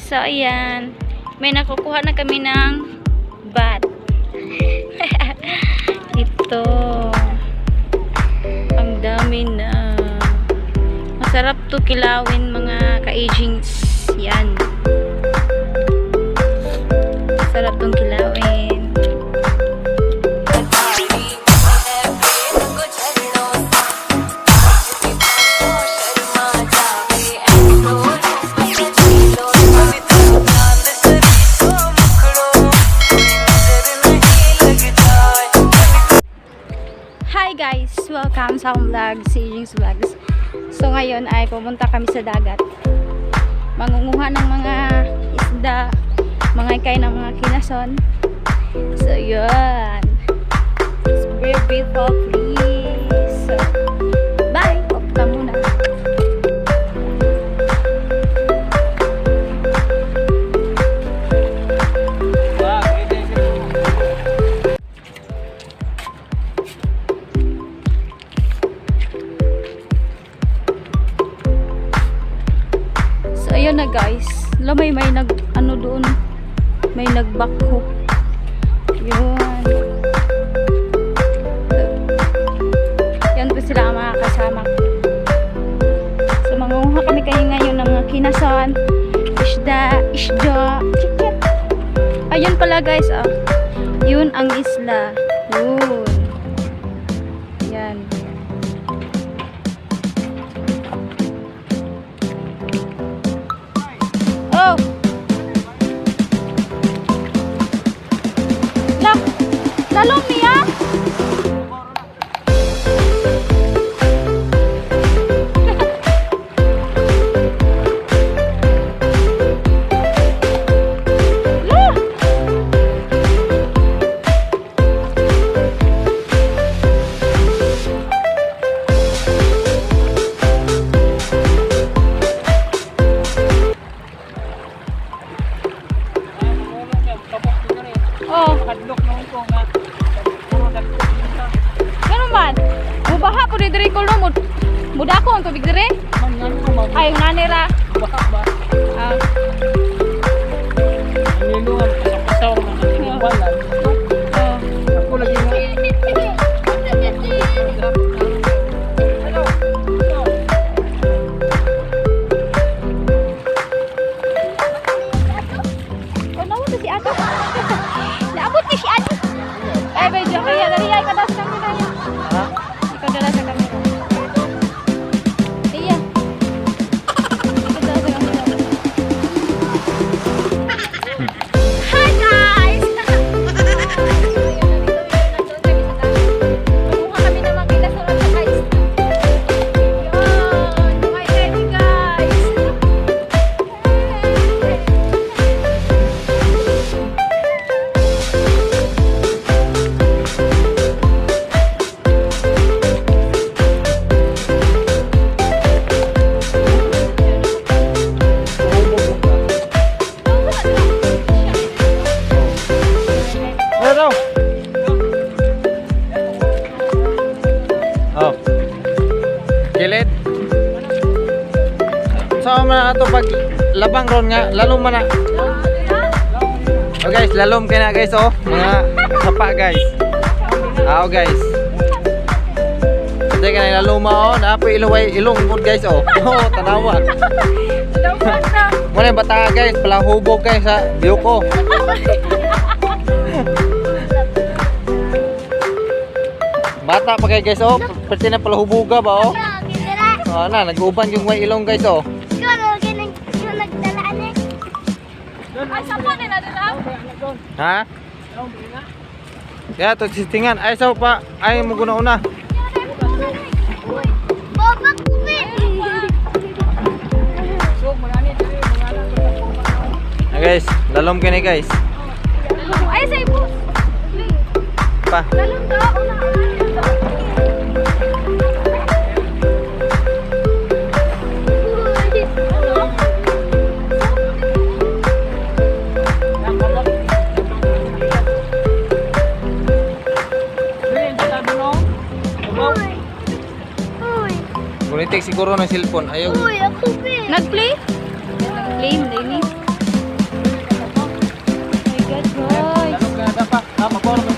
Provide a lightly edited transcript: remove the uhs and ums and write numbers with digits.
So, ayan. May nakukuha na kami ng bat. Ito. Ang dami na. Masarap to kilawin, mga ka-agings. Yan. Masarap tong kilawin. Hi guys! Welcome sa akong vlog, si Agings Vlogs. So ngayon ay pumunta kami sa dagat. Mangunguha ng mga isda, mga ikay ng mga kinason. So yun. It's very beautiful place. So, bye! Off ka muna. So ayun na guys. Alam, may nag ano doon. May nagbakho. Yun. Yan po sila ang mga kasama ko. So mangunguha kami kayo ngayon ng mga kinason, isda, isda, chiket. Ayun pala guys, oh. Yun ang isla. Yun. Yan. Oh. La, lalong niya. La. Oh, Hadlok na ko nga. Puro dagko sa ganun man. Mubaha po ni diri kulo mo. Mudako ang tubig diri. man nga ko mag Ay, nanira. baka ba. Ah, Ang nilungan kasaw nga nilungbalan. oh. Ako lagi nga. Oh, naabot na si Ate. Naabot ni si Ate. Ay, medyo kaya. Dali, ay, ikaw daw sa camera niya. Ha? Ikaw dala sa camera. Iya. Ikaw dala sa camera. Hi, guys! Kumuha kami ng mga kinasulat sa guys. Yun! Kumain ready, guys! Ano daw? Oh. Kilid. Sa man ato pag labang ron nga lalom man na. Oh guys, lalom kay na guys oh. Mga sapa guys. Ah oh, guys. Hindi ka na lalom oh. Naapoy ilaway ilong pud guys oh. Oh, tanawa. Dapat na. Muna yung bata guys, palahubog guys sa biyoko. Bata pa kay guys oh, pwede na palahubuga ba oh. Oh na, nag-uban yung may ilong guys oh. Ay, sapa na natin ah. Ha? Ya, to sistingan. Ay sa pa, ay mo guna una. Ah, guys, lalom kini guys. Ay, sa ibus. Pa. Lalong ka, una ka. Gunitik siguro ng cellphone. Ayaw. Nag-play? Nag-play, hindi ni. God, guys. Lalong ka na pa. Ah, mabor.